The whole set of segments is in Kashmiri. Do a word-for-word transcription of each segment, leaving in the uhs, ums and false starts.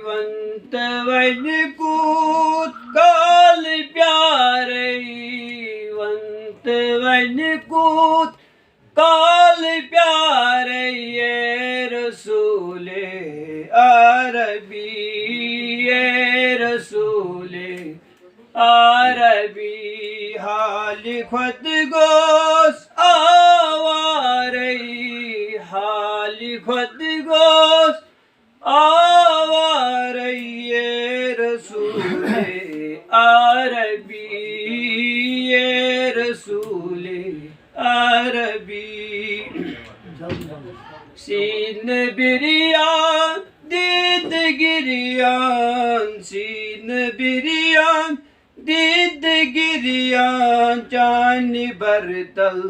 وَن تہٕ وَنہِ کوٗت کال پیارَے، وَن تہٕ وَنہِ کوٗت کال پیارَے، اے رسول عربی، اے رسول عربی۔ حالہِ کھۄتہٕ گوس آوارَے، حالہِ کھۄتہٕ گوس آوارَے، اے رسول عربی، اے رسول عربی۔ سیٖنہٕ بِریان، دیٖدٕ گِریان، سیٖنہٕ بِریان، دیٖدٕ گِریان۔ چانہِ بَرتَل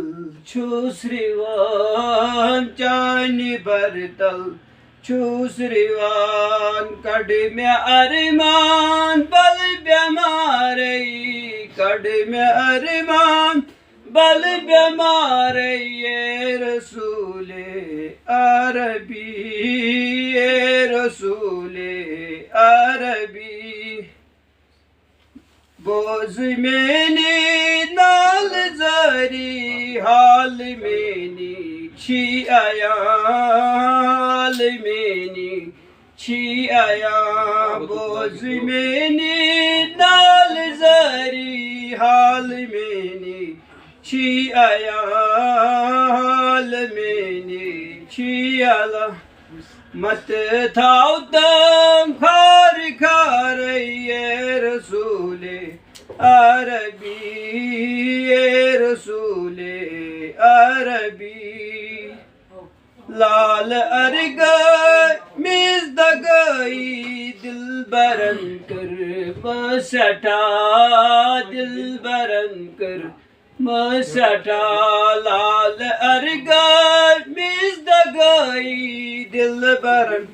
چھُس رِوان، چانہِ بَرتَل چھُس رِوان۔ کَڑ مےٚ اَرمان بَلہٕ بٮ۪مارَے، کَڑ مےٚ اَرمان بَلہٕ بٮ۪مارَے، اے رسول عربی، اے رسول عربی۔ بوز میٛٲنی نالہٕ زٲری، حال میٛٲنی چھی عیان، حال میٛٲنی چھی عیان۔ بوز میٛٲنی نالہٕ زٲری، حال میٛٲنی چھی عیان، حال میٛٲنی چھی عیان۔ مت تھاو تم خار خارے، اے رسول عربی، اے رسول عربی۔ لال ارگٲمِس دگٲیی دلبرن کٔرمٕژ سٮ۪ٹھاہ، دلبرن کٔر مہٕ سٮ۪ٹھاہ۔ لال ارگٲمِس دگٲیی دلبرن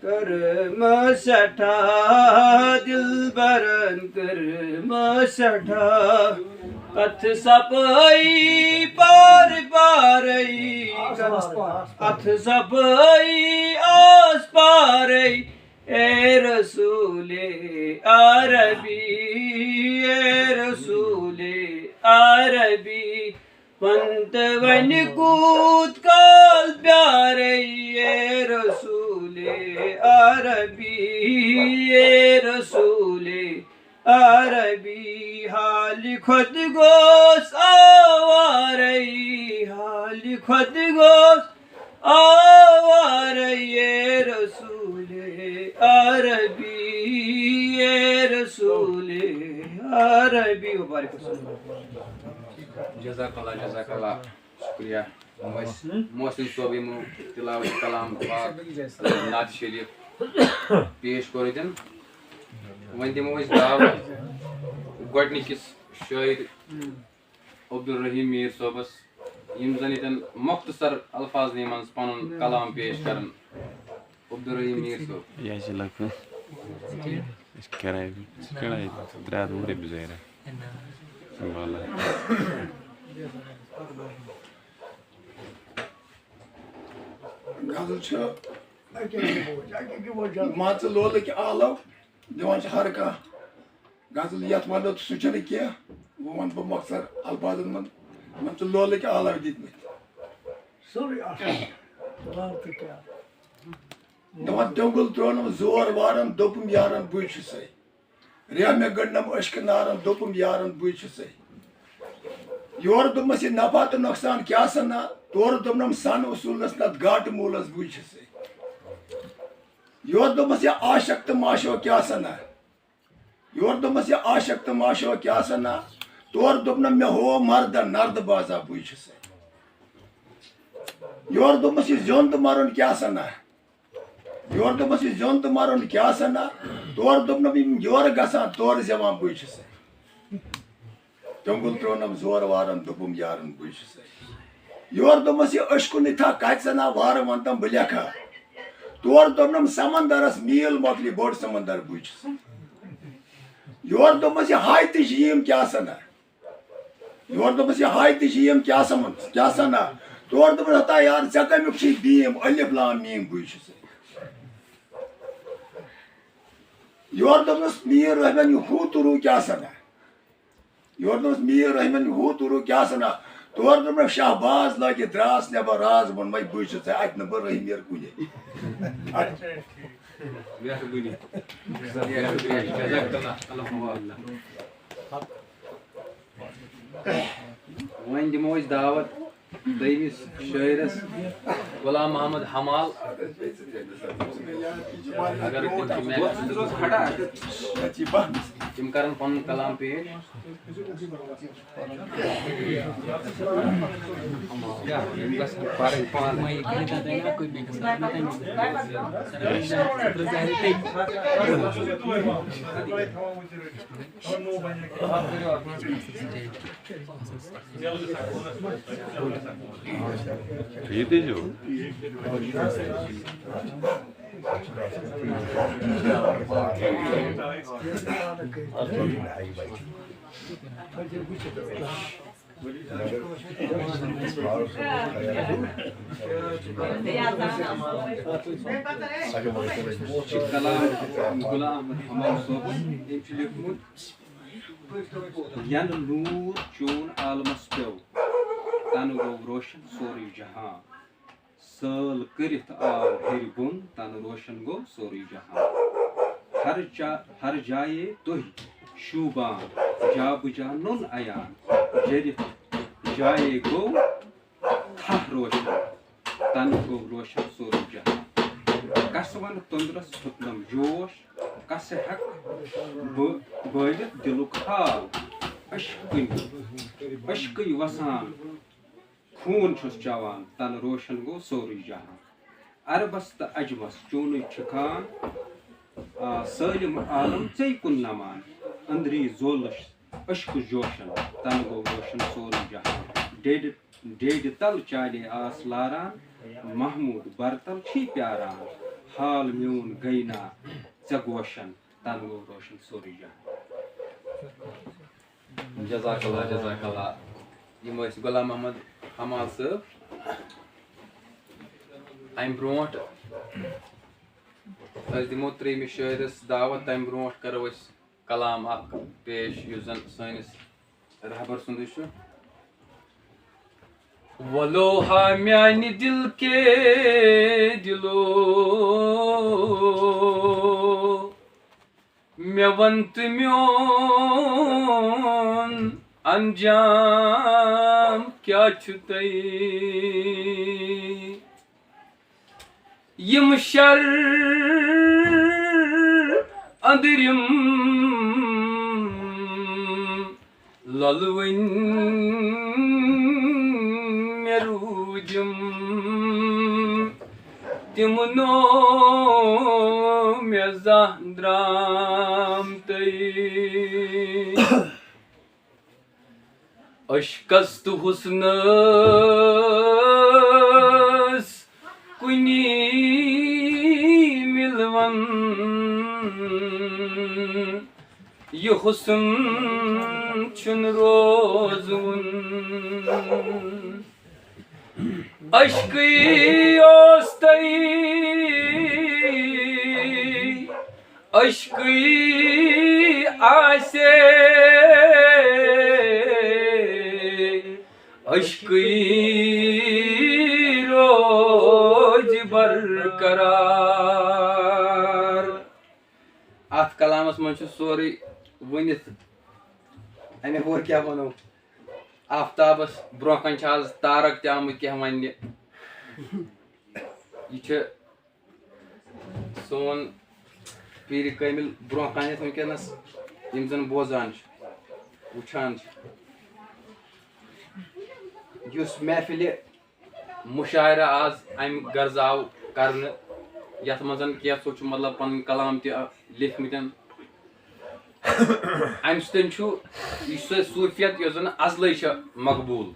کٔرمٕژ سٮ۪ٹھاہ، دلبرن کٔرمٕژ سٮ۪ٹھاہ۔ کتھ صفٲیی پار پارے، کتھ صفٲیی آس پارے۔ اے رسول عربی، اے رسول عربی، ون تہٕ ونہِ کوٗت کال پیارے، اے رسول عربی، اے رسول عربی۔ حالہِ کھۄتہٕ گوس آوارے، حالہِ کھۄتہٕ گوس آوارے، اے رسول عربی، اے رسول عربی۔ وبارک وسلم۔ جزاک اللہ، جزاک اللہ۔ شکریہ۔ محسن، محسن صٲب یِمو تلاوت کلام پاک، نعت شریف پیش کوٚرُتن۔ وۄنۍ دِمو أسۍ دعوت گۄڈٕنِکِس شٲعر عبدالرحیم میٖر صٲبس، یِم زن ییٚتٮ۪ن مۄختصر الفاظنٕے منٛز پنُن کلام پیش کرن۔ عبدالرحیم میٖر صٲب۔ یہِ حظ چھِ لۄکٕٹ۔ أسۍ کرے، أسۍ کرے ترٛےٚ ہَتھ وُہ رۄپیہِ ظٲہِرا۔ واللہ۔ غزل چھِ مان ژٕ لولہٕ کہِ آلو دِوان چھِ ہر کانٛہہ۔ غزل یَتھ وَنو تہٕ سُہ چھُنہٕ کینٛہہ۔ وۄنۍ وَنہٕ بہٕ مۄختصر الفاظن منٛز، یِمن چھِ لولہٕ کہِ آلو دِتمٕتۍ۔ سورُے اَصٕل۔ وَن تہٕ کیٛاہ؟ دَپان تیوٚنٛگُل ترٛوونُم زور وارَن، دوٚپُم یارَن بٕے چھُسَے۔ ریاہ مےٚ گٔنٛڈنَم عشقہٕ نارَن، دوٚپُم یارَن بٕے چھُسَے۔ یورٕ دوٚپمَس یہِ نفع تہٕ نۄقصان کیٛاہ سَنا، تورٕ دوٚپنَم سَن اصوٗلَس نَتہٕ گاٹہٕ موٗلَس بٕے چھُسَے۔ یورٕ دوٚپمَس یہِ عاشق تہٕ معشوق کیٛاہ سَنا، یورٕ دوٚپمَس یہِ عاشق تہٕ معشوق کیٛاہ سَنا، تورٕ دوٚپنَم مےٚ ہو مَردَن نَردٕ بازا بٕے چھُسَے۔ یورٕ دوٚپمَس یہِ زیوٚن تہٕ مَرُن کیٛاہ سَنا، یورٕ دوٚپمَس یہِ زیوٚن تہٕ مَرُن کیٛاہ سَنا، تورٕ دوٚپنَم یِم یورٕ گژھان تورٕ زٮ۪وان بٕے چھُسَے۔ تیوٚنٛگُل ترٛوونَم زور وارَن، دوٚپُم یارَن بٕے چھُسَے۔ یورٕ دوٚپمَس یہِ عشقُن یہِ تھا کَتہِ سَنا وارٕ وَنتَم بہٕ لیکھا۔ تورٕ دوٚپنَم سَمندَرَس میٖل مۄکلہِ بوٚڑ سَمندَر بٕے چھُسَے۔ یورٕ دوٚپمَس یہِ ہاے تہٕ جیٖم کیٛاہ سَنا۔ یورٕ دوٚپمَس یہِ ہاے تہٕ جیٖم کیٛاہ سَمن، کیٛاہ سَنا۔ تورٕ دوٚپمَس ہتا یار ژےٚ کَمیُک چھُے بیٖم، الف لام میٖم بٕے چھُسَے۔ یورٕ دوٚپنَس، "میٖر رحمان، یہِ ہوٗ تُروٗ کیٛاہ سَنا؟" یورٕ دوٚپنَس، "میٖر رحمان، یہِ ہوٗ تُروٗ کیٛاہ سَنا؟" تورٕ دوٚپنَس، "شاہ باز لٲگِتھ درٛاس نٮ۪بر راز، ووٚن مےٚ، بٕے چھُس ژےٚ اَتہِ نہٕ بہٕ رٔحۍ میر کُنے۔" مہربٲنی۔ جزاک اللہ، اللہ۔ وۄنۍ دِمو أسۍ دعوت دوٚیمِس شٲعرس غلام محمد حمال۔ اگر تِم چھِ محفلہِ منٛز کھڑا، تِم کرن پنُن کلام پیش۔ ییٚتی چھُ۔ چھُ کلام غلام احمد حمام صٲبُن۔ أمۍ چھُ لیوٗکھمُت، "ینہٕ نوٗر چون عالمس پیوٚو، تنہٕ گوٚو روشن سورُے جہان۔ سٲل کٔرِتھ آو ہیٚرِ بۄن، تنہٕ روشن گوٚو سورُے جہان۔ ہر چا-، ہر جایے تُہۍ شوٗبان، جا بجا نوٚن عیان۔ جٔرِتھ جایے گوٚو تھاہ روشن، تنہٕ گوٚو روشن سورُے جہان۔ کس ونہٕ تۄندرس پھُٹنم جوش، کس ہٮ۪کہٕ بہٕ بٲوِتھ دِلُک حال؟ عشقٕے، عشقٕے وسان، خوٗن چھُس چٮ۪وان، تنہٕ روشن گوٚو سورُے جہان۔ عربس تہٕ عجمس چونُے چھُکھان، آ، سٲلِم عالم ژے کُن نمان۔ أندری زولُس عشقہٕ جوشن، تنہٕ گوٚو روشن سورُے جہان۔ ڈیڈِ، ڈیڈِ تل چالے آس لاران، محمود برتل چھی پیاران۔ حال میون گٔے نا ژےٚ گوشن، تنہٕ گوٚو روشن سورُے جہان۔ جزاک اللہ، جزاک اللہ۔ یِم ٲسۍ غلام محمد حمال صٲب۔ اَمہِ برونٛٹھ أسۍ دِمو ترٛیٚیِمِس شٲعرَس دعوت۔ تَمہِ برونٛٹھ کَرو أسۍ کلام اکھ پیش، یُس زَن سٲنِس رہبر سُنٛدُے چھُ۔ وَلو ہا میٛانہِ دِل کے دِلو، مےٚ وَن تہٕ میون انجام کیٛاہ چھُ تۄہہِ؟ یِم شر أنٛدرِم لۄلوٕنۍ مےٚ روٗدِم، تِم نو مےٚ زانٛہہ درٛامتٕے۔ عشقس تہٕ حسنس کُنی مِلوَن، یہِ حسن چھُنہٕ روزوُن۔ عشقٕے اوس تۄہہِ، عشقٕے آسے، عشقٕے روزِ برقرار۔ اتھ کلامس منٛز چھُ سورُے ؤنِتھ۔ امہِ ہورٕ کیٛاہ ونو؟ آفتابس برونٛہہ کنہِ چھِ آز تارک تہِ آمٕتۍ کینٛہہ وننہِ۔ یہِ چھِ سون پیٖرِ کٲمِل برونٛہہ کنہِ وٕنکیٚنس، یِم زن بوزان چھِ، وٕچھان چھِ۔ یُس محفلِ مشاعرہ آز امہِ غرضہٕ آو کرنہٕ، یتھ منٛز کینٛژھو چھُ مطلب پنٕنۍ کلام تہِ لیکھمٕتۍ۔ امہِ سۭتۍ چھُ یُس سۄ صوفیت یۄس زن ازلے چھےٚ مقبوٗل،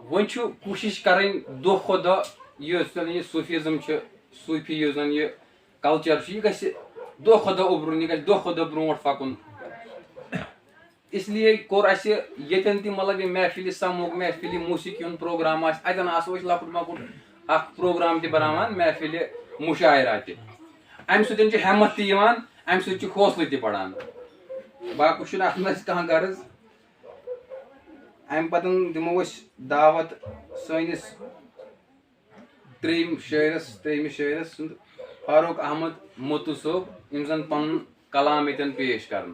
وۄنۍ چھُ کوٗشِش کرٕنۍ دۄہ کھۄتہٕ دۄہ یُس زن یہِ صوفیزم چھُ، صوفی یُس زن یہِ culture چھُ، یہِ گژھِ دۄہ کھۄتہٕ دۄہ اُبرُن، یہِ گژھِ دۄہ کھۄتہٕ دۄہ برونٛٹھ پکُن۔ اس لیے کوٚر اسہِ ییٚتٮ۪ن تہِ، مطلب، یہِ محفلہِ سموک، محفلہِ موسیقی ہُنٛد پروگرام آسہِ، اتٮ۪ن آسو أسۍ لۄکُٹ مۄکُٹ اکھ پروگرام تہِ بناوان، محفلہِ مشاعرہ تہِ۔ امہِ سۭتۍ چھُ ہمت تہِ یِوان، اَمہِ سۭتۍ چھُ حوصلہٕ تہِ بڑان۔ باقٕے چھُنہٕ اَتھ منٛز کانٛہہ غرض۔ اَمہِ پَتہٕ دِمو أسۍ دعوت سٲنِس ترٛیٚیِم شٲعرَس، ترٛیٚیِمِس شٲعرَس سُنٛد فاروق احمد موتوٗ صٲب، یِم زَن پَنُن کلام ییٚتٮ۪ن پیش کَرَن۔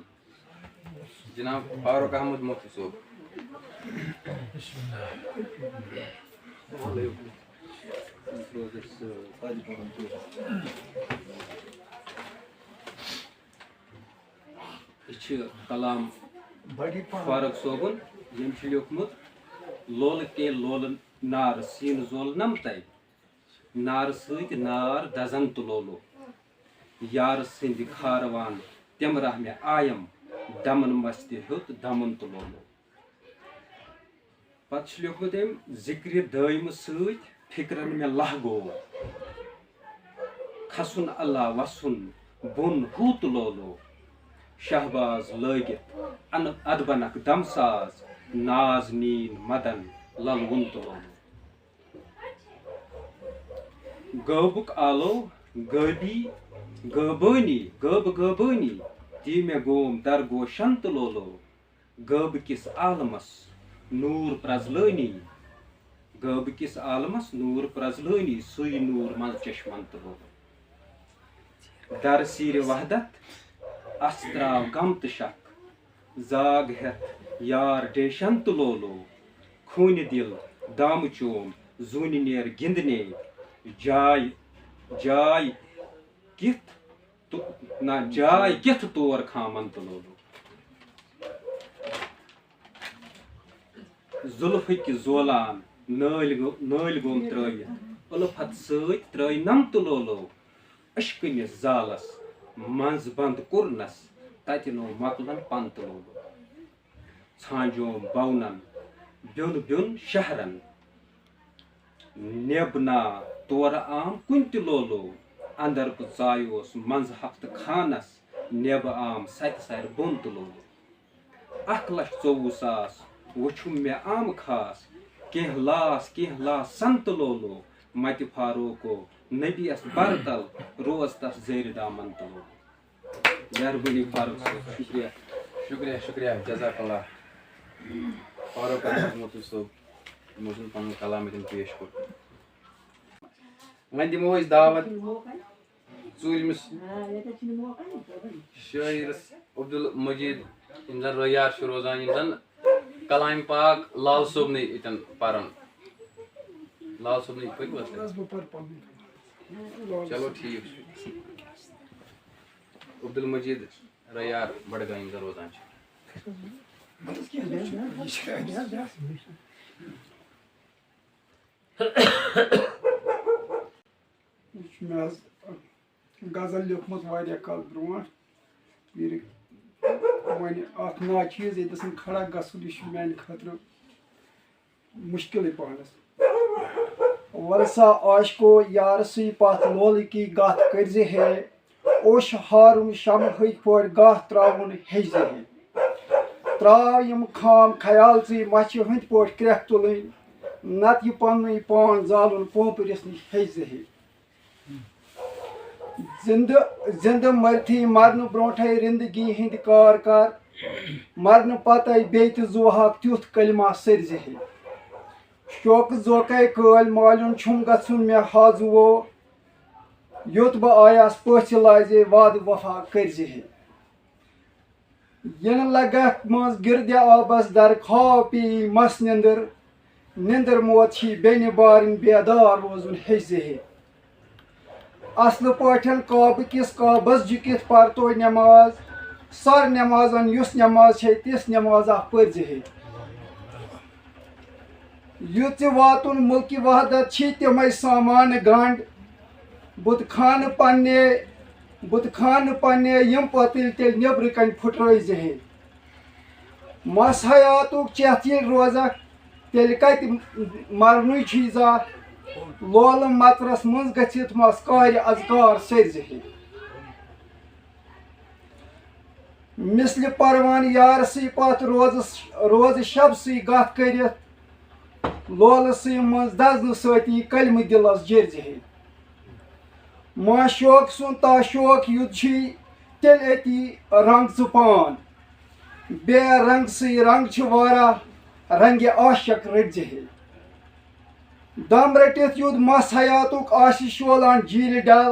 جناب فاروق احمد موتوٗ صٲب۔ یہِ چھُ کلام فاروق صٲبُن، ییٚمۍ چھُ لیوٗکھمُت، لولہٕ کے لولہٕ نارٕ سیٖنہٕ زول نمتَے، نارٕ سۭتۍ نار دزن تہٕ لولو، یارٕ سٕنٛدِ کھاروان تِم رحمِ آیم، دمن مستہِ ہیوٚت دمُن تہٕ لولو۔ پتہٕ چھُ لیوٗکھمُت أمۍ، ذِکرِ دٲیمہٕ سۭتۍ فِکرن مےٚ لہہ گوٚو۔ کھسُن اللہ وسُن بۄن ہوٗت لولو۔ شہباز لٲگِتھ اَن-، ادبنک دمساز، ناز نیٖن مدن للوُن تہٕ لولو۔ غٲبُک آلو، غٲبی، غٲبٲنی، غٲبہٕ غٲبٲنی، دی مےٚ گوم درگوشن تہٕ لولو۔ غٲبہٕ کِس عالمس نوٗر پرٛزلٲنی، غٲبہٕ کِس عالمس نوٗر پرٛزلٲنی، سُے نوٗر منٛز چشمن تہٕ لولو۔ در سیٖرِ وحدت، اَس ترٛاو غم تہٕ شک، زاگ ہٮ۪تھ یار ڈیشن تہٕ لولو۔ خوٗنہِ دِل دامہٕ چوم، زوٗنہِ نیر گِنٛدنے، جاے، جاے کِتھ تو-، نہ، جاے کِتھ تور کھامن تہٕ لولو۔ زُلفٕکۍ زولان نٲلۍ گو-، نٲلۍ گوم ترٲوِتھ، اُلفت سۭتۍ ترٲوۍ نم تہٕ لولو۔ عشقہٕ نِس زالس منٛز بنٛد کوٚرنس، تتہِ نوٚو مۄکلن پن تہٕ لولو۔ ژھانٛجوم بونن بیوٚن بیوٚن شہرن، نیب نا تورٕ آم کُنہِ تہِ لولو۔ اندر بہٕ ژایوس منٛزٕ ہفتہٕ خانس، نیبہٕ آم ستہِ سرِ بۄن تہٕ لولو۔ اکھ لچھ ژوٚوُہ ساس وُچھُم مےٚ آمہٕ خاص، کینٛہہ لاس کینٛہہ لاس سنتہٕ لولو۔ متہِ فاروقو نبیس برتل، روز تس زیرِ دامن تہٕ لولو۔ مہربٲنی فاروق صٲب، شُکریہ۔ شُکریہ، شُکریہ، جزاک اللہ۔ فاروق احمد موتوٗ صٲب، یِمو چھُنہٕ پَنُن کلام ییٚتٮ۪ن پیش کوٚرمُت۔ وۄنۍ دِمو أسۍ دعوت ژوٗرمِس شٲعرس عبدالمجید، یِم زَن رٲیار چھِ روزان، یِم زَن کلام پاک لال صٲبنٕے ییٚتٮ۪ن پَران۔ لال صٲبنٕے پٔرِو حظ تُہۍ۔ بہٕ پَرٕ پَنُن۔ چلو ٹھیٖک چھُ۔ عبدالمجید ریار بڈگامہِ منٛز روزان چھِ۔ یہِ چھُ مےٚ حظ غزل لیوٗکھمُت واریاہ کال برونٛٹھ۔ ییٚلہِ وۄنۍ اَتھ ناچیٖز ییٚتہِ نَسَن کھڑا گژھُن، یہِ چھُ میٛانہِ خٲطرٕ مُشکِلٕے پہنَس۔ وَلسا عاشقو یارسٕے پَتھ لولہٕ کی گَتھ کٔرزِ ہے، اوٚش ہارُن شمہٕ ہٕکۍ پٲٹھۍ گاہ ترٛاوُن ہیٚچھزِ ہے۔ ترٛاو یِم خام خیالژٕے مَچھِ ہٕنٛدۍ پٲٹھۍ کرٛٮ۪کھ تُلٕنۍ، نَتہٕ یہِ پننُے پان زالُن پوپرِس نِش ہیٚچھزِ ہے۔ زِندٕ، زِندٕ مٔرتھٕے مرنہٕ برونٛٹھَے رِندگی ہِنٛدۍ کار کر، مرنہٕ پتے بیٚیہِ تہِ زُوہاکھ تیُتھ کلمہ سٔرزِ ہے۔ شوقہٕ زوکے کٲلۍ مالیُن چھُم گژھُن مےٚ حاضوو، یوٚت بہٕ آیاس پٔژھِ لاجے وعدٕ وفا کٔرزِ ہے۔ یِنہٕ لگکھ منٛز گِردِ آبس در، خواب پیٚیی مس نِندٕر، نِندٕر موت چھی بیٚنہِ بارٕنۍ، بیدار روزُن ہیٚچھزِ ہے۔ اصلہٕ پٲٹھۍ کعبہٕ کِس کعبس جُکِتھ پرتو نٮ۪ماز، سر نٮ۪مازن یُس نٮ۪ماز چھے، تِژھ نٮ۪مازا پٔرزِ ہے۔ یُتھ ژےٚ واتُن مُلکہِ وحدت چھی تِمے سامان گنٛڈ، بُتہٕ خانہٕ پننے، بُتہٕ خانہٕ پننے یِم پۄتٕلۍ تیٚلہِ نیٚبرٕ کنہِ پھُٹرٲوزِ ہے۔ مس حیاتُک چٮ۪تھ ییٚلہِ روزکھ، تیٚلہِ کتہِ مرنُے چھُے زانٛہہ۔ لولہٕ مطرس منٛز گٔژھِتھ مس کارِ اذکار سٔرزِ ہے۔ مثلِ پروان یارسٕے پتھ روزس، روزٕ شبسٕے گتھ کٔرِتھ، لولہٕ سٕے منٛز دزنہٕ سۭتی کلمہٕ دِلس جیرزِ ہے۔ ما شوق سُنٛد تا شوق یُتھ چھُے، تیٚلہِ أتی رنٛگ ژٕ پان۔ بے رنٛگ سٕے رنٛگ چھِ واراہ، رنٛگِ عاشق رٔٹۍ زِ ہے۔ دم رٔٹِتھ یُتھ مس حیاتُک آسہِ شولان جیٖلہِ ڈل،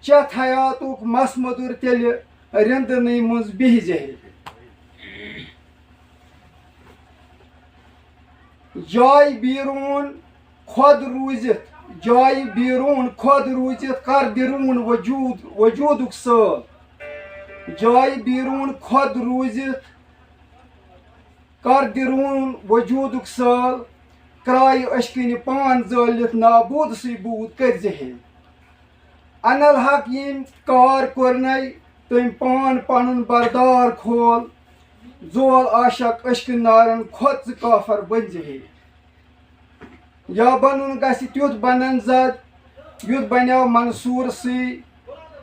چتھ حیاتُک مس مٔدُر تیٚلہِ رِندنٕے منٛز بِہزِ ہے۔ جاے بیروٗن خۄد روٗزِتھ، جاے بیروٗن خۄد روٗزِتھ، کر دِ روٗن وجوٗد، وجوٗدُک سٲل۔ جاے بیروٗن خۄد روٗزِتھ، کر دِ روٗن وجوٗدُک سٲل۔ کرایہِ أچھ کِنۍ پان زٲلِتھ، نابوٗدسٕے بوٗد کٔرۍ زِ ہے۔ انل حق ییٚمۍ کار کوٚرنَے، تٔمۍ پان پنُن بردار کھول۔ زول عاشق عشقہٕ نارن کھۄت ژٕ کافر بٔنۍ زِ ہے۔ یا بنُن گژھِ تیُتھ بنن زد، یُتھ بنیو منصوٗر سٕے۔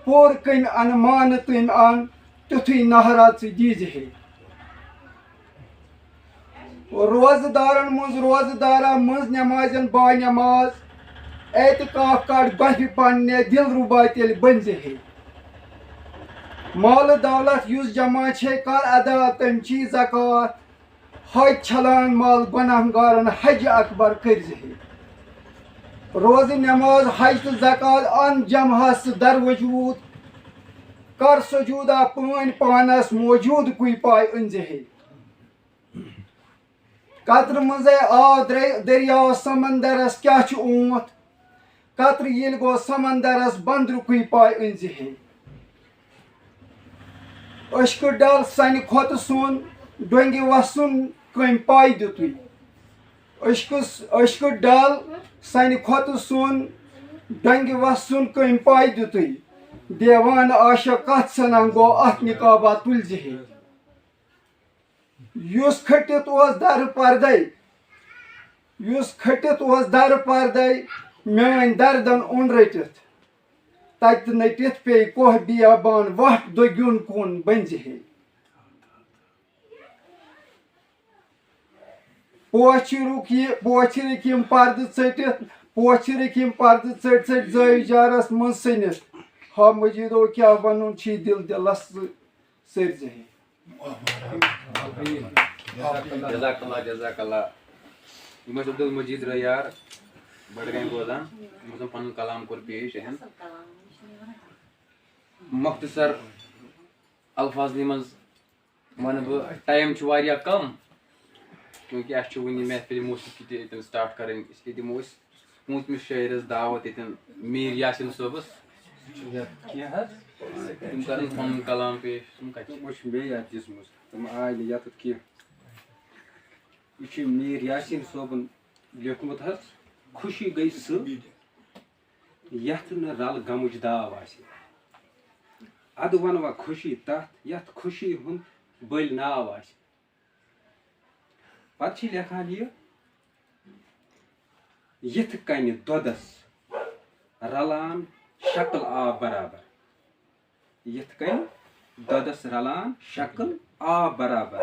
پوٚر کٔمۍ انہٕ مانہٕ تٔمۍ ان، تیُتھُے نہرا ژٕ دیٖزِ ہے۔ روزٕ دارن منٛز روزٕ دارا، منٛز نمازن با نماز، اعتکاف کڑ گۄپھِ پننہِ دل رُبا تیٚلہِ بٔنزِ ہے۔ مال دولت یُس جمع چھے، کر ادا تمچی زکات۔ حج چھلان مال گۄناہگارن حج اکبر کٔرزِ ہے۔ روزٕ نماز حج تہٕ زکات ان جمعس ژٕ در وجود۔ کر سجودا پٲنۍ پانس موجود کُے پاے أنزِ ہے۔ قطرٕ منٛزے آو درے-، دٔریاو سمندرس کیٛاہ چھُ اونٛتھ؟ قطرٕ ییٚلہِ گوٚو سمندرس بندرُکُے پاے أنزِ ہے۔ عشقہٕ ڈل سنہِ کھۄتہٕ سوٚن، ڈۄنگہِ وسُن کٔمۍ پاے دیُتُے؟ عشقس، عشقہٕ ڈل سنہِ کھۄتہٕ سوٚن، ڈۄنگہِ وسُن کٔمۍ پاے دیُتُے؟ دیوان عاشق کتھ سنان گوٚو اتھ نقابا تُلزِ ہے۔ یُس کھٔٹِتھ اوس درٕ پردے، یُس کھٔٹِتھ اوس درٕ پردے، میٲنۍ دردن اوٚن رٔٹِتھ۔ تتہِ نٔٹِتھ پیٚیہِ کوہ بیابان، وٹھ دۄگیُن کُن بٔنزِ ہے۔ پوچھرُک یہِ، پوچھرٕکۍ یِم پردٕ ژٔٹِتھ، پوچھرٕکۍ یِم پردٕ ژٔٹۍ ژٔٹۍ زٲوۍ جارس منٛز سٔنِتھ۔ ہا مجیدو، کیٛاہ ونُن چھی دِل دِلس سۭتۍ سٔرزِ ہے۔ جزاک اللہ، جزاک اللہ۔ یِم ٲسۍ عبدالمجید رٲیار، بڈگامہِ روزان۔ یِم ٲسۍ پنُن کلام کوٚر پیش اہم۔ مختصر الفاظنٕے منٛز ونہٕ بہٕ، ٹایم چھُ واریاہ کم، کیونکہ اَسہِ چھُ وُنہِ محفل موسیقی تہِ ییٚتٮ۪ن start کرٕنۍ، اس لیے دِمو أسۍ پوٗنٛژمِس شٲعرس دعوت ییٚتٮ۪ن، میٖر یاسین صٲبس۔ کینٛہہ حظ؟ تِم کرن پنُن کلام پیش۔ تِم کتہِ چھِ؟ تِمو چھِ مےٚ یتھ دِژمٕژ، تِم آے نہٕ یتھ کینٛہہ۔ یہِ چھُ میٖر یاسین صٲبن لیوٗکھمُت حظ، خوشی گٔے سُہ، یتھ نہٕ رلہٕ غمٕچ داو آسہِ۔ ادٕ ونہٕ وا خوشی تتھ، یتھ خوشی ہُنٛد بٔلۍ ناو آسہِ۔ پتہٕ چھِ لیکھان یہِ، یِتھ کٔنۍ دۄدس رلان شکل آب برابر۔ یِتھ کٔنۍ دۄدس رلان شکل آب برابر،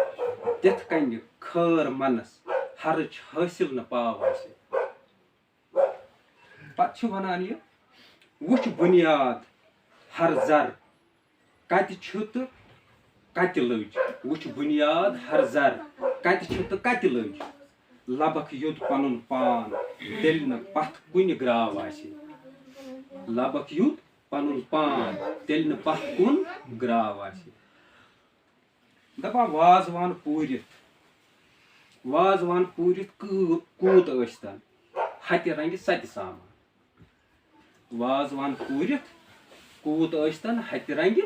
تِتھ کٔنۍ خٲر منس ہرٕچ حٲصِل نہٕ پاو آسہِ۔ پتہٕ چھِ ونان یہِ، وُچھ بُنیاد ہر زر کتہِ چھُ تہٕ کتہِ لٔج۔ وُچھ بُنیاد ہر زر کتہِ چھُ تہٕ کتہِ لٔج۔ لبکھ یوٚت پنُن پان، تیٚلہِ نہٕ پتھ کُنہِ گراو آسہِ۔ لبکھ یوٚت پنُن پان، تیٚلہِ نہٕ پتھ کُن گراو آسہِ۔ دپان وازوان پوٗرِتھ، وازوان پوٗرِتھ کۭ-، کوٗت ٲسۍتن، ہتہِ رنگہِ ستہِ سامان۔ وازوان پوٗرِتھ کوٗت ٲسۍتن، ہتہِ رنگہِ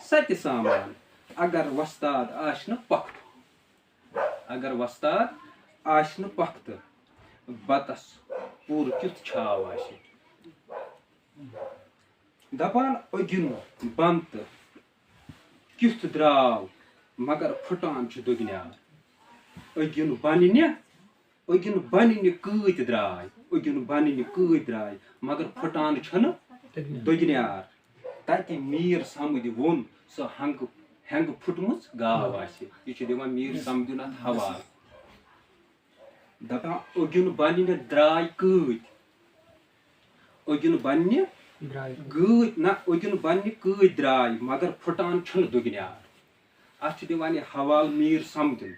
ستہِ سامان۔ اگر وۄستاد آسہِ نہٕ پۄختہٕ، اگر وۄستاد آسہِ نہٕ پۄختہٕ، بتس پوٗرٕ کیُتھ چھاو آسہِ۔ دپان أگِن بنتہٕ کیُتھ درٛاو، مگر پھُٹان چھُ دُگنیار۔ أگِن بننہِ، أگِن بننہِ کۭتۍ درٛاے، أگِن بننہِ کۭتۍ درٛاے، مگر پھُٹان چھُنہٕ دُگنیار۔ تتہِ میٖر سمدِ ووٚن، سۄ ہنگہٕ، ہٮ۪نٛگہٕ پھُٹمٕژ گاو آسہِ۔ یہِ چھُ دِوان میٖر سمدُن اتھ حوالہٕ۔ دپان، اوٚگِن بننہِ درٛاے کۭتۍ؟ اوٚگِن بننہِ گٲدۍ نہ، اُدِن بننہِ کۭتۍ درٛاے، مگر پھُٹان چھُنہٕ دُگنیار۔ اَتھ چھُ دِوان یہِ حوالہٕ میٖر سَمدُن۔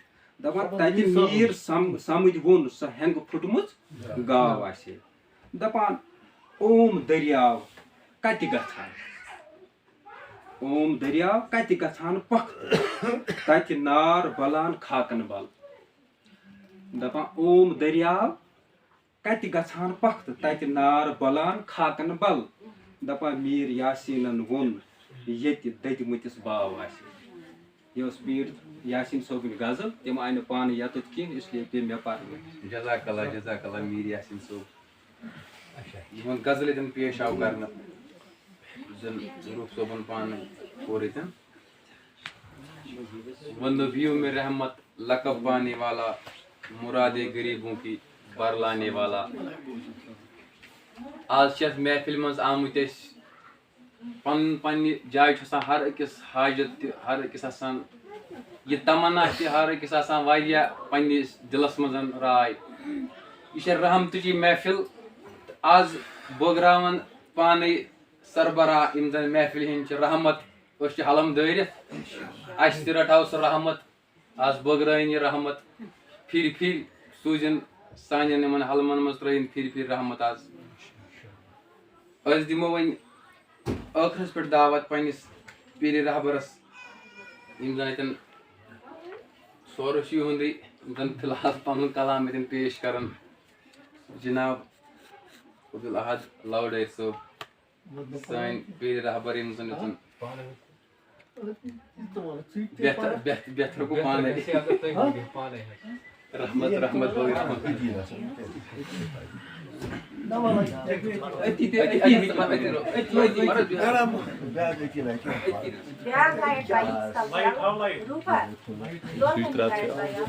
دَپان، تَتہِ میٖر سَم-، سَمٕجھ ووٚن، سۄ ہٮ۪نٛگہٕ پھُٹمٕژ گاو آسہِ ہے۔ دَپان، اوم دٔریاو کَتہِ گژھان؟ اوم دٔریاو کَتہِ گژھان پۄختہٕ؟ تَتہِ نار بَلان خاکَن بَل۔ دَپان، اوم دٔریاو کَتہِ گژھان پۄختہٕ؟ تَتہِ نار بَلان خاکَن بَل۔ دَپان، میٖر یاسیٖنَن ووٚن، ییٚتہِ دٔدۍمٕتِس باو آسہِ۔ یہِ ٲس پیٖر یاسیٖن صٲبٕنۍ غزل، تِم آیہِ نہٕ پانہٕ یَتُتھ کینٛہہ، اس لیے پیٚیہِ مےٚ پَرنہِ۔ جزاک اللہ، جزاک اللہ میٖر یاسیٖن صٲب۔ یِہُنٛد غزل ییٚتٮ۪ن پیش آو کرنہٕ، زَن روٗف صٲبُن پانہٕ کوٚر ییٚتٮ۪ن۔ وندو بھیو میں رحمت لقب پانے والا، مراد غریبوں کی بر لانے والا۔ آز چھِ یَتھ محفِل منٛز آمٕتۍ أسۍ، پَنُن پَنٕنہِ جایہِ چھُ آسان ہر أکِس حاجت تہِ، ہر أکِس آسان یہِ تمنا تہِ، ہر أکِس آسان واریاہ پَنٕنِس دِلَس منٛز راے۔ یہِ چھےٚ رحمتٕچی محفِل۔ آز بٲگراوَن پانَے سربراہ یِم زَن محفِلہِ ہِنٛدۍ چھِ رحمت، أسۍ چھِ حلم دٲرِتھ، اَسہِ تہِ رَٹہَو سُہ رحمت۔ آز بٲگرٲیِن یہِ رحمت، پھِرِ پھِرِ سوٗزِن سانٮ۪ن یِمَن حلمَن منٛز، ترٛٲیِن پھِرِ پھِرِ رحمت آز۔ أسۍ دِمو وۄنۍ ٲخرَس پٮ۪ٹھ دعوت پنٛنِس پیٖرِ رہبرَس، یِم زَن اَتٮ۪ن سورُس چھُ یِہُنٛدُے، یِم زَن فی الحال پَنُن کلام اَتٮ۪ن پیش کَرَن، جناب عبدالاحد لوڈٲرۍ صٲب۔ سٲنۍ پیٖرِ رہبر یِم زَن ییٚتٮ۪ن بہتر، بہتر، بہتر گوٚو پانَے۔ رحمت، رحمت، بٲے رحمت۔ بیٛاکھ لایٹ لایِو، روٗپا، دۄن ہَتھ لایٹ لایِو۔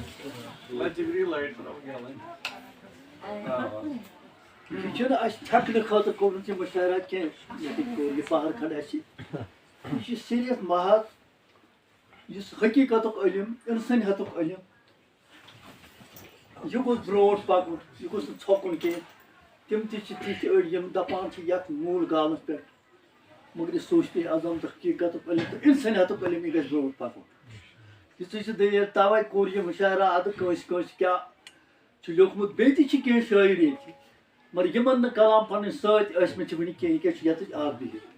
یہِ چھُنہٕ اَسہِ تھٮ۪کنہٕ خٲطرٕ کوٚرمُت یہِ مُشاعرہ کینٛہہ، یہِ تہِ کوٚر یہِ پہر کھنٛڈ اَسہِ۔ یہِ چھِ صرف محض یُس حقیٖقتُک علم، اِنسٲنیتُک علم، یہِ گوٚژھ برونٛٹھ پَکُن، یہِ گوٚژھ نہٕ ژھۄکُن کینٛہہ۔ تِم تہِ چھِ تِتھۍ أڑۍ یِم دَپان چھِ یَتھ موٗل گالَس پٮ۪ٹھ، مگر یہِ صوٗفی اعظم تہٕ حقیٖقتُک علم تہٕ اِنسٲنیتُک علم، یہِ گژھِ برونٛٹھ پَکُن۔ یِژٕے چھِ دٔلیٖل، تَوَے کوٚر یہِ مُشاعرہ اَدٕ کٲنٛسہِ کٲنٛسہِ کیٛاہ چھُ لیوٚکھمُت، بیٚیہِ تہِ چھِ کینٛہہ شٲعر ییٚتہِ، مگر یِمَن نہٕ کلام پَنٕنۍ سۭتۍ ٲسۍ مٕتۍ چھِ وٕنہِ کینٛہہ، یہِ کیٛاہ چھُ یَتٕچ اَکھ دٔلیٖل۔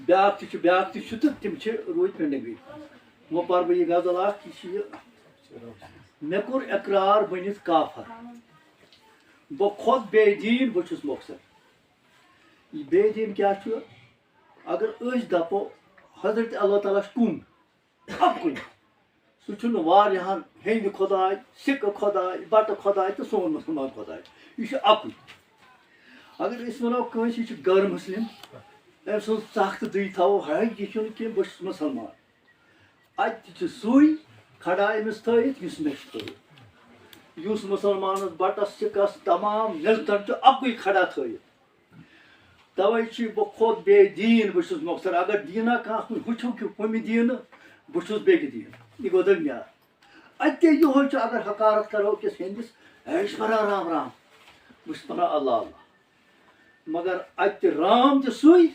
بیٛاکھ تہِ چھُ، بیٛاکھ تہِ چھُ تہٕ تِم چھِ روٗدۍ پٮ۪نٛڈِنٛگٕے۔ وۄنۍ پَرٕ بہٕ یہِ غزل اَکھ، یہِ چھِ یہِ، مےٚ کوٚر اقرار بٔنِتھ کافر، بہٕ کھوٚت بے دیٖن، بہٕ چھُس مۄخصر۔ یہِ بے دیٖن کیٛاہ چھُ؟ اگر أسۍ دَپو حضرت اللہ تعالیٰ چھُ کُن، اَکُے، سُہ چھُنہٕ واریاہَن ہیٚنٛدِ خۄداے، سِکہٕ خۄداے، بَٹہٕ خۄداے تہٕ سون مُسلمان خۄداے، یہِ چھُ اَکُے۔ اگر أسۍ وَنو کٲنٛسہِ یہِ چھُ غٲر مُسلِم، أمۍ سٕنٛز ژَکھ تہٕ دٕے تھاوو، ہے، یہِ چھُنہٕ کینٛہہ، بہٕ چھُس مُسلمان۔ اَتہِ تہِ چھُ سُے کھڑا أمِس تھٲیِتھ، یُس مےٚ چھُ تھٲیِتھ۔ یُس مُسلمانَس بَٹَس، سِکَس، تمام مِلتَن چھُ اَکُے کھڑا تھٲیِتھ۔ تَوَے چھُ بہٕ کھوٚت بے دیٖن، بہٕ چھُس مۄخصر۔ اگر دیٖنا کانٛہہ کُنہِ ہُہ چھُو کہِ ہُمہِ دیٖنہٕ، بہٕ چھُس بیٚکہِ دیٖنہٕ۔ یہِ گوٚو درمیان۔ اَتہِ تہِ یِہوٚے چھُ، اگر حقارت کَرو أکِس ہیٚنٛدِس، ہے، یہِ چھُ پَران رام رام، بہٕ چھُس پَران اللہ اللہ۔ مگر اَتہِ تہِ رام تہِ سُے،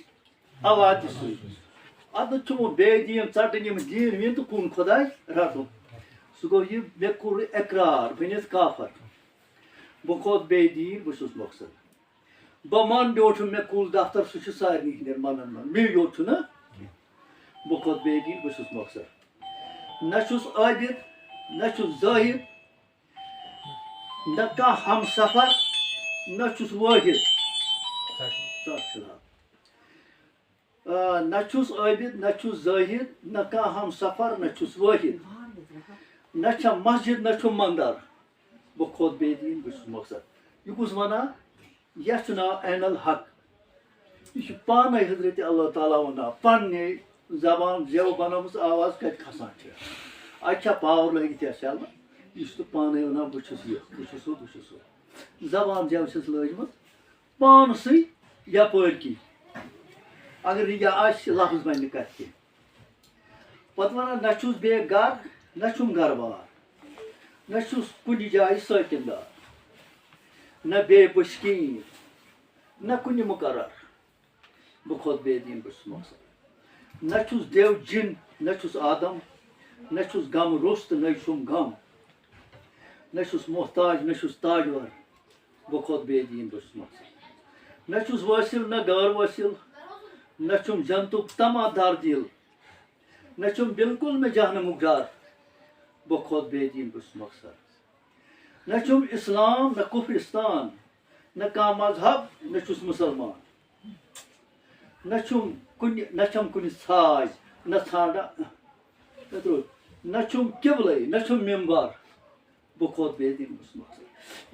اللہ تہِ سُے۔ اَتھ چھُ وۄنۍ بے دیٖن ژَٹٕنۍ یِم دیٖن ویٖن تہٕ کُن خۄداے رَٹُن۔ سُہ گوٚو یہِ، مےٚ کوٚر اقرار بٔنِتھ کافر۔ بہٕ کھوٚت بے دیٖن، بہٕ چھُس مۄخصر۔ بہٕ مَن بیوٗٹھُم، مےٚ کُل دفتر، سُہ چھُ سارنٕے ہِنٛدٮ۪ن مَنَن منٛز، مے یوت چھُنہٕ۔ بہٕ کھوٚت بے دیٖن، بہٕ چھُس مۄخصر۔ نہ چھُس عٲبِد، نہ چھُس زٲہِد، نہ کانٛہہ ہمسفر، نہ چھُس وٲحِد۔ آ، نہ چھُس عٲبِد، نہ چھُس زٲہِد، نہ کانٛہہ ہمسفر، نہ چھُس وٲحِد۔ نہ چھےٚ مسجد، نہ چھُم مندر۔ بہٕ کھوٚت بے دیٖن، بہٕ چھُس مۄخصر۔ یہِ کُس وَنان؟ یَتھ چھُ ناو عین الحق۔ یہِ چھُ پانَے حضرت اللہ تعالیٰ وَنان، پنٛنے زبان زٮ۪و بنٲومٕژ، آواز کَتہِ کھسان چھِ؟ اَتہِ چھا پاور لٲگِتھ یا سیلہٕ؟ یہِ چھُ پانَے وَنان، بہٕ چھُس یہِ، بہٕ چھُس ہُہ، بہٕ چھُس ہُہ۔ زبان زٮ۪و چھَس لٲجمٕژ پانسٕے یَپٲرۍ کِنۍ۔ اگر نہٕ یہِ آسہِ، لفظ بَنہِ نہٕ کَتھِ کینٛہہ۔ پتہٕ وَنان، نہ چھُس بے گھر، نہ چھُم گھر بار، نہ چھُس کُنہِ جایہِ سٲکِن دار، نہ بے بٔشکیٖن، نہ کُنہِ مُقرر۔ بہٕ کھوت بے دیٖن، بہٕ چھُس مۄخصر۔ نہ چھُس دیو جِن، نہ چھُس آدم، نہ چھُس غم روٚس تہٕ نَے چھُم غم۔ نہ چھُس محتاج، نہ چھُس تاجور، بہٕ کھوت بے دیٖن، بہٕ چھُس مۄخصر۔ نہ چھُس وٲصِل، نہ غٲر وٲصِل، نہ چھُم جنتُک طمع دار دِل، نہ چھُم بالکل مےٚ جہنمُک ڈر، بہٕ کھوت بے دیٖن، بہٕ چھُس مۄخصر۔ نہ چھُم اسلام، نہ کفرستان، نہ کانٛہہ مذہب، نہ چھُس مُسلمان۔ نہ چھُم کُنہِ، نہ چھَم کُنہِ ژھاے، نہ ژھانٛڈا، نہ ترٛوو، نہ چھُم قبلَے، نہ چھُم ممبر، بہٕ کھوت بے دیٖن، بہٕ چھُس مۄخصر۔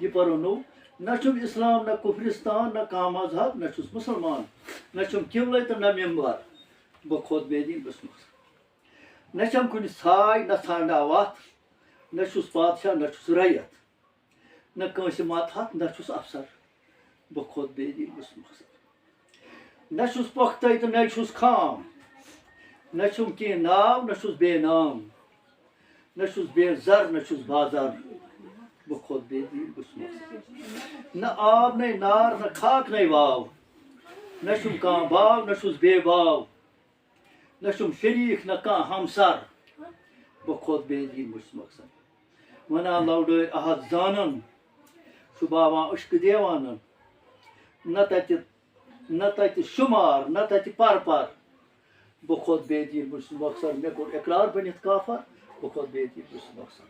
یہِ پَرو نوٚو، نہ چھُم اسلام، نہ کفرستان، نہ کانٛہہ مذہب، نہ چھُس مُسلمان، نہ چھُم قبلَے تہٕ نہ ممبر، بہٕ کھوت بے دیٖن، بہٕ چھُس مۄخصر۔ نہ چھَم کُنہِ ژھاے، نہ ژھانٛڈا وَتھ، نہ چھُس پادشاہ، نہ چھُس رعیت، نہ کٲنٛسہِ ماتحت، نہ چھُس افسر، بہٕ کھوت بے دیٖن، بہٕ چھُس مۄخصر۔ نہ چھُس پۄختَے تہٕ نَے چھُس خام، نہ چھُم کینٛہہ ناو، نہ چھُس بے نام، نہ چھُس بے زر، نہ چھُس بازار، بہٕ کھوت بے دیٖن، بہٕ چھُس مۄخصر۔ نہ آب نَے نار، نہ خاک نَے واو، نہ چھُم کانٛہہ باو، نہ چھُس بے باو، نہ چھُم شریٖک، نہ کانٛہہ ہمسر، بہٕ کھوت بے دیٖن، بہٕ چھُس مۄخصر۔ وَنان لَوڈٲے احد زانَن، چھُ باوان عشقہٕ دیوانَن۔ نہ تَتہِ، نہ تَتہِ شُمار، نہ تَتہِ پَر پَر، بہٕ کھوت بے دیٖن، بہٕ چھُس مۄخصر۔ مےٚ کوٚر اقرار بٔنِتھ کافر، بہٕ کھوت بے دیٖن، بہٕ چھُس مۄخصر۔